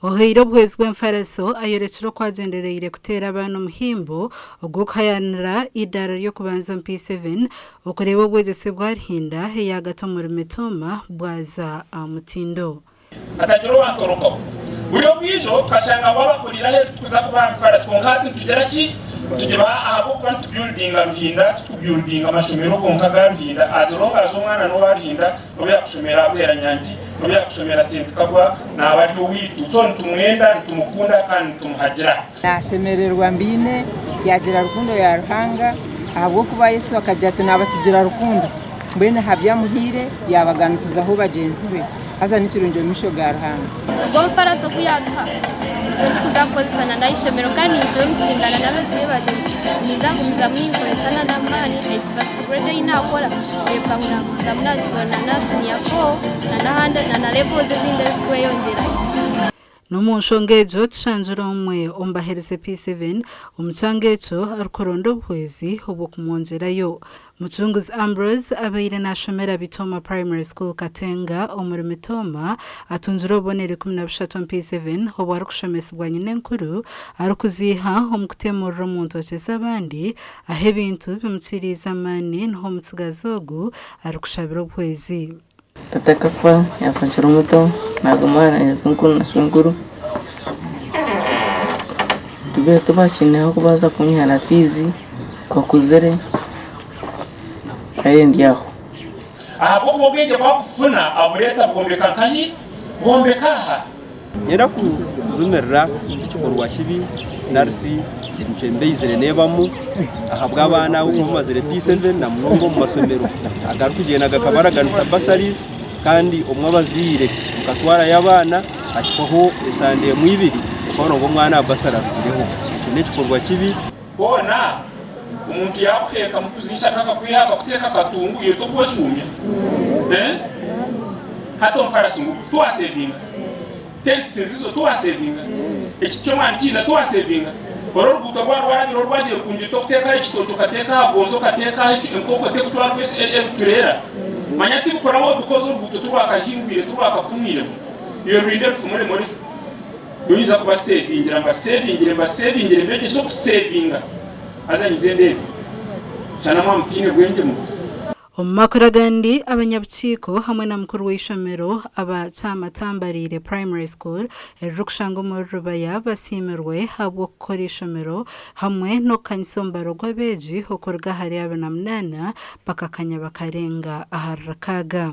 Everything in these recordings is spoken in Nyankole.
Ohaire obuhwezi bw'enfaraso ayorekire oku agyendereire kuteera abaana omuhimbo ogw'okuhayanira eidaara ry'okubanza omu P7 okureeba obwegyese bwa Ruhinda eyaagati omuri Mitooma bwaza aha mutindo. Hatagira owantorokaho. Buri obwijo tukashanga ngu abakuriire aheeru titukuza kubaha mifarasi kwonka hati nitugira ki? Nitugibaha ahabw'okuba nitubyuldinga Ruhinda, titukubyuldinga mashomero gonka aga Ruhinda as long as omwana n'owa Ruhinda n'obu yakushomera aha Bweranyangi, n'obu yakushomera St Kabwa naaba ari owaitu. So nitumwenda, nitumukunda kandi nitumuhagira. Nashemererwa mbiine yaagira rukundo ya Ruhanga ahabw'okuba Yesu akagira ati naabatsigira rukundo mbwenu aha bi amuhaire yaabaganisizaho bagyenzi be haza ni kirungi omu maisho ga Ruhanga. Ogwo omufaarasi ogu yaatuha nigwo ndikuza kukozesa na n'aha ishomero kandi nimpuromisinga na n'abazaire bangye ngu ninza kugumizamu ninkozesa na n'amaani egi first grade ei naakora kureebeka ngu naagumizamu naagikora na n'aha siniya foo na n'ahandi na na levels ezindi ezirikweyongyerayo. N'omu nshonga egyo tushangire omwe omu baheerize P7 omu kyanga ekyo arikuronda obuhwezi obw'okumwongyerayo. Mucunguzi Ambrose abaire nashomera Bitooma Primary School Katenga omuri Mitooma atungire obubonero 13 omu P7 obu arikushomesibwa nyinenkuru arikuziiha omu kuteemurira omu ntookye z'abandi ahu ebintu bimukiriize amaani niho omutsigazi ogu arikushabira obuhwezi. Tata akafa yaafa nkiri muto, naaguma na nyinenkuru na shwenkuru. Tibakiine ahu barikubaasa kunyiha na fiizi, bakuzire kare ndi aho. Ahabw'okuba obwengye ku akufuna abureeta bwombeka nkahi? Bwombeka aha. Niinyenda kujumirira ekikorwa kibi nari shi emicwe mibi eizire neebamu ahabw'abaana abu bamazire P7 na munonga omu mashomero agarikugyenda gakabaraganisa bursaries kandi omwe abazaire mukatwarayo abaana hakihwaho esande emwe ibiri okabona ngu omwana aha bursary arugireho. Ekyo n'ekikorwa kibi. Hoona omuntu yaakuheeka mukuziisha akakwiha akakuteeka akatungu iwe tokweshuumya? Eh? Hati omufarasi ngu tiwasevinga? Tents nzizo tiwasevinga? Ekiti ky'omwani kiiza tiwasevinga? Ori oruguuto rwa rwarabire orwagiire rukungire tokuteekaho ekitookye okateeka aha gonzi okateeka aha enkoko tekutwarwa erikutureera? Manya tibikora waaba because oruguuto tirwakahingwire tirwakafumwiremu iwe rurinde rufumuremu ori Noyinza kubasevingira mbasevingire mbasevingire mbegyese okusevinga haza nyize ndeebe shana mwaba mutaine bwengye mwe. Omu makuru agandi, abanyabukiiko hamwe na mukuru w'eishomero aba Kyamatambarire Primary School eririkushangwa omuri Rubaya basiimirwe ahabw'okukora eishomero hamwe n'okukanyisa omubaro gw'abeegi okuruga ahari 28 bakakanya bakarenga ahari rukaaga.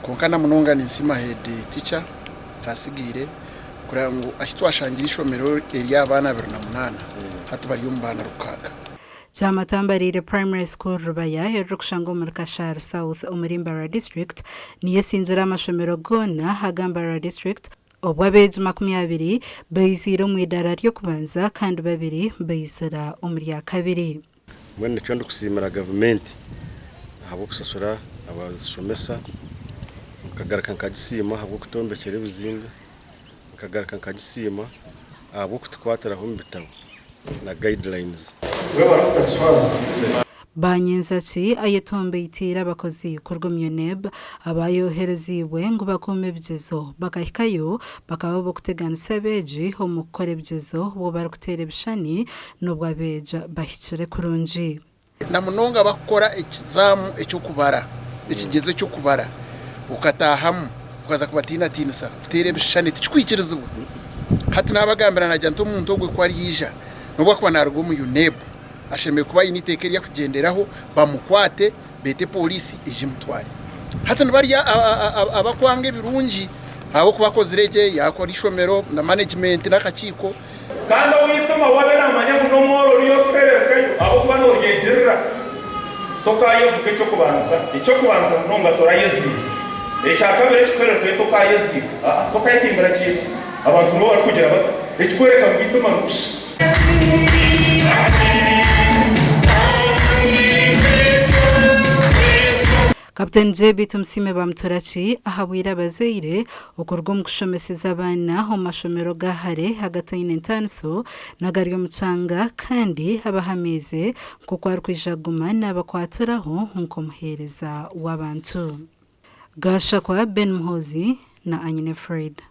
Kwonka namunonga ninsiima head teacher Kasigiire kureba ngu ahi twashangire eishomero ery'abaana 28 hati bari omu baana rukaaga. Kyamatambarire Primary School Rubaya eririkushangwa omuri Kashari South omuri Mbarara District niyo esingire amashomero goona aga Mbarara District obwo abeegi 20 baiziire omu idaara ry'okubanza kandi babiri baizira omu ryakabiri. Mbwenu nikyo ndikusiimira gavumenti ahabw'okushashura abashomesa, nkagaruka nkagisiima ahabw'okutombekyera ebizimbe, nkagaruka nkagisiima ahabw'okutukwatiraho omu bitabo na guidelines. Banyenzaki ayetombeitiire abakozi kuruga omu UNEB abayohereziibwe ngu bakuume ebigyezo bakahikayo bakaba ab'okuteganisa abeegi omu kukora ebigyezo obwo barikuteera ebishushani n'obu abeegi bahikire kurungi. Na munonga bakukora ekizaamu eky'okubara, ekigyezo eky'okubara, okataahamu okaza kubatiinatiinisa kuteera ebishushani tikikwikirizibwa. Hati naabagambira naagira nti omuntu ogwe ku ariija n'obu akuba naaruga omu UNEB ashemereire kuba aine eiteeka eri arikugyenderaho bamukwate beete pooriisi eije emutware. Hati nibari abakwanga ebirungi ahabw'okuba akozire gye yaakora eishomero na manegimenti n'akakiiko. Kandi ow'eitima we abe naamanya ngu n'omworo oriyo orikuhererukayo, ahabw'okuba nooryegirira. Tokaayevuga eky'okubanza, eky'okubanza munonga torayeziika. Ekya kabiri ekikuhererukayo tokaayeziika. Aa, tokaayetimbira kiina. Abantu nibo barikugira bata? Ekikworeka ngu eitima ni kusha. Kaputeni JB Tumusiime Bamuturaki ahabwire abazaire okuruga omu kushomeseza abaana omu mashomero ga hare agataine ntaaniso n'agari omu kyanga kandi abahamiize nk'oku arikwija kuguma naabakwatiraho nk'omuheereza w'abantu. Gashakwa Ben Muhoozi. na Anyine Fred.